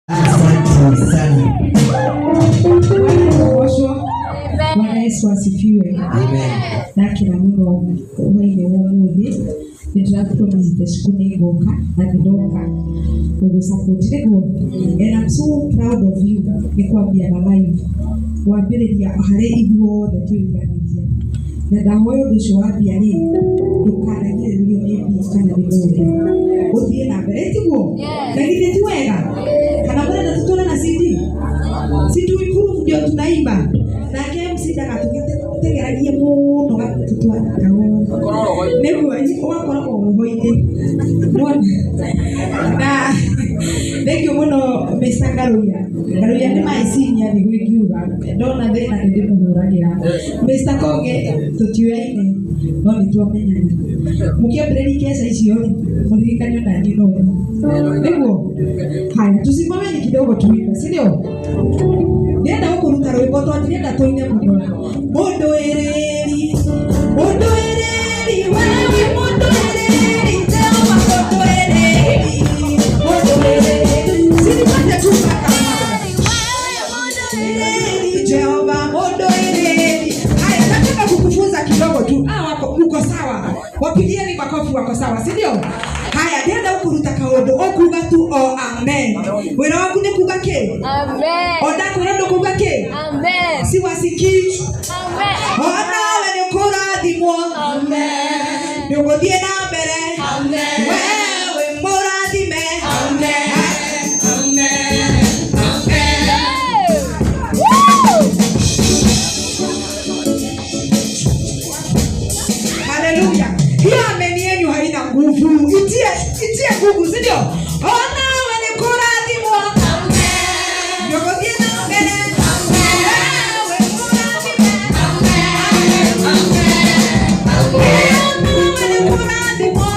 Asante sana. Bwana Bwana Yesu asifiwe. Amen. Ndakena mũno hwainĩ wa ũmũthĩ nĩ ndĩrapromisete ciku nĩ ngũka na nĩ ndoka gũgũsupport nĩguo, and I'm so proud of you nĩ kwambia na live wambĩrĩria harĩ ithuothe twĩiganĩria na ndahoya ũndũ ũcio wambia rĩ ndũkanagirĩrĩrio nĩ mbia kana nĩ mũndũ, ũthiĩ na mbere, tiguo? Na githĩ ti wega? Kana mũrenda tũtũre na CD? Si tu improve ndio tunaimba nake MC ndagatũtegeragie mũno gatũtwara nĩguo ũgakoragwo roho-inĩ. Nĩwona? Na thank you mũno, Mr. Ngaruiya. Ngaruiya nĩ my senior, nĩguo ingiuga ndona thĩna nĩ ndĩmũhũragĩra. Mr. Konge tũtiũyaine no nĩ twamenyana. Mũkĩambĩrĩria keca icio rĩ mũririkane ona niĩ no nĩguo. Haya, tusimameni kidogo tuimbe, si ndio? Ndĩrenda gũkũruta rwĩmbo tondũ ndirenda tũine mũno. Mũndũ ĩrĩri, mũndũ ĩrĩri, wewe mũndũ ĩrĩri, Jehova mũndũ ĩrĩri, mũndũ ĩrĩri. Sinipate tu mpaka ĩrĩri, Jehova mũndũ ĩrĩri. Haya, nataka kukufunza kidogo tu. Ah, wako mko sawa, wapigieni makofi, wako sawa, si ndio? Haya, ndĩrenda gũkũruta kaũndũ ũkuga tu o amen. Wĩra waku nĩ kuga kĩ? Amen. O ndakwĩra ndũkuga kĩ? Amen. Siwasikii. Amen. Onawe nĩ ũkũrathimwo. Amen. Nĩ ũgũthiĩ na mbere. Amen. Wewe mũrathime. Amen. Amen. Woo! Haleluya! Hiyo ameni yenyu haina nguvu, itie itie nguvu, si ndio? Onawe nĩ kũrathimwo. Nĩ ũgũthiĩ na mbere. Wewe mũrathime. Onawe nĩ kũrathimwo.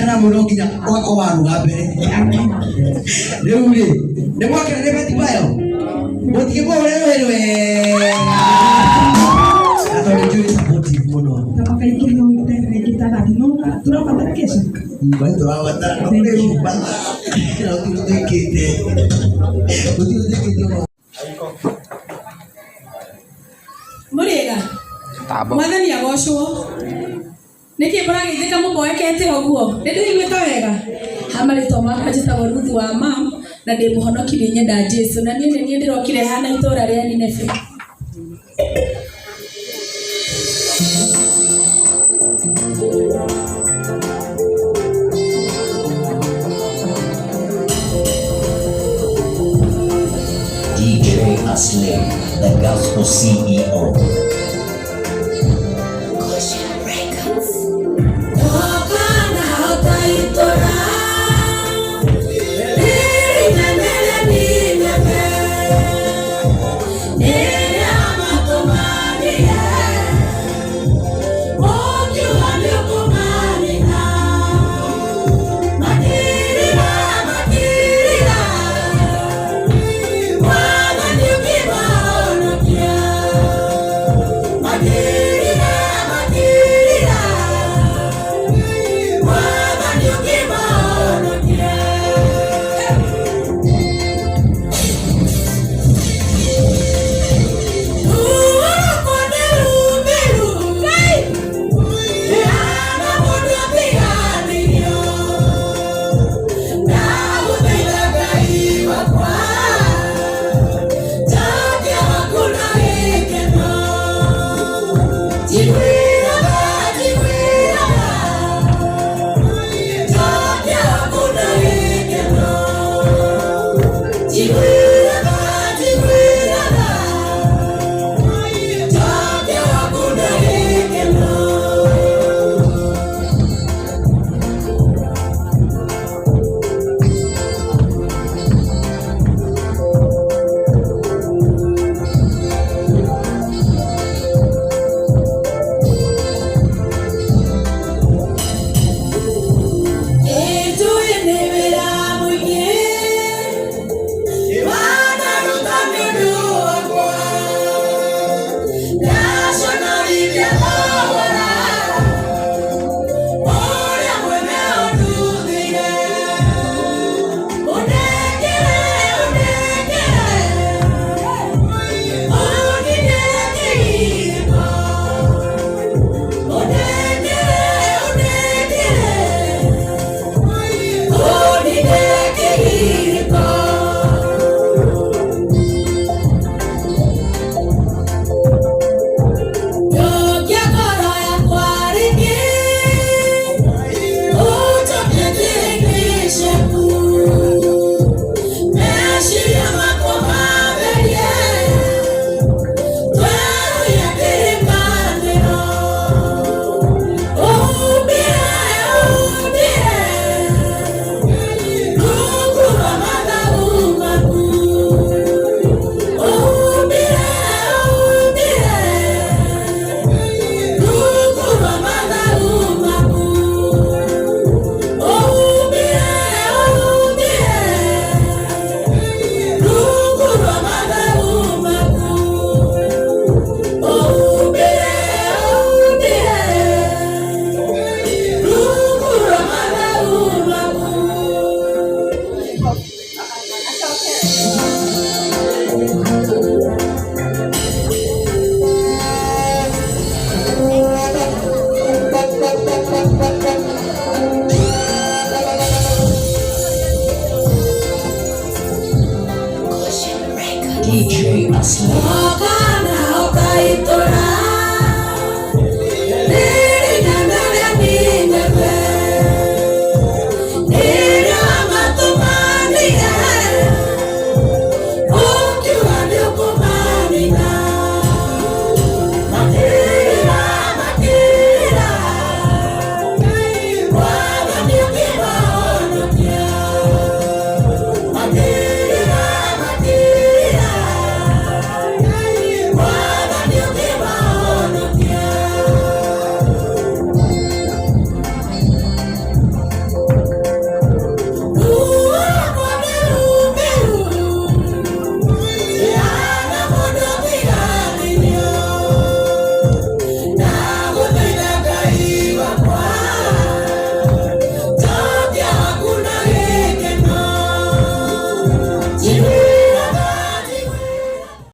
Ũngĩkena mũno nginya ũgakorwo waruga mbere. Rĩu rĩ, nĩ mwakena nĩ Betty Bayo? Mũtingĩmũhũrĩra rũhĩ rwega. Na tondũ njũĩ nĩ supportive mũno. Na makaingĩrio kaingĩ ta thati no tũrabatara kesha. Basi tũrabatara no rĩu na gũtirĩ twĩkĩte. Gũtirĩ twĩkĩte ona. Mũrĩega mwathani agocwo nĩkĩ mũrageithĩka mũboekete ũguo nĩ ndĩiguĩte wega ha marĩtwa makwa njĩtagwo Ruth wa mam na ndĩ mũhonoki nĩ nyenda Jesu na niĩ nĩ niĩ ndĩrokire hana itũra rĩa Nineve. DJ Aslim, the Gospel CEO.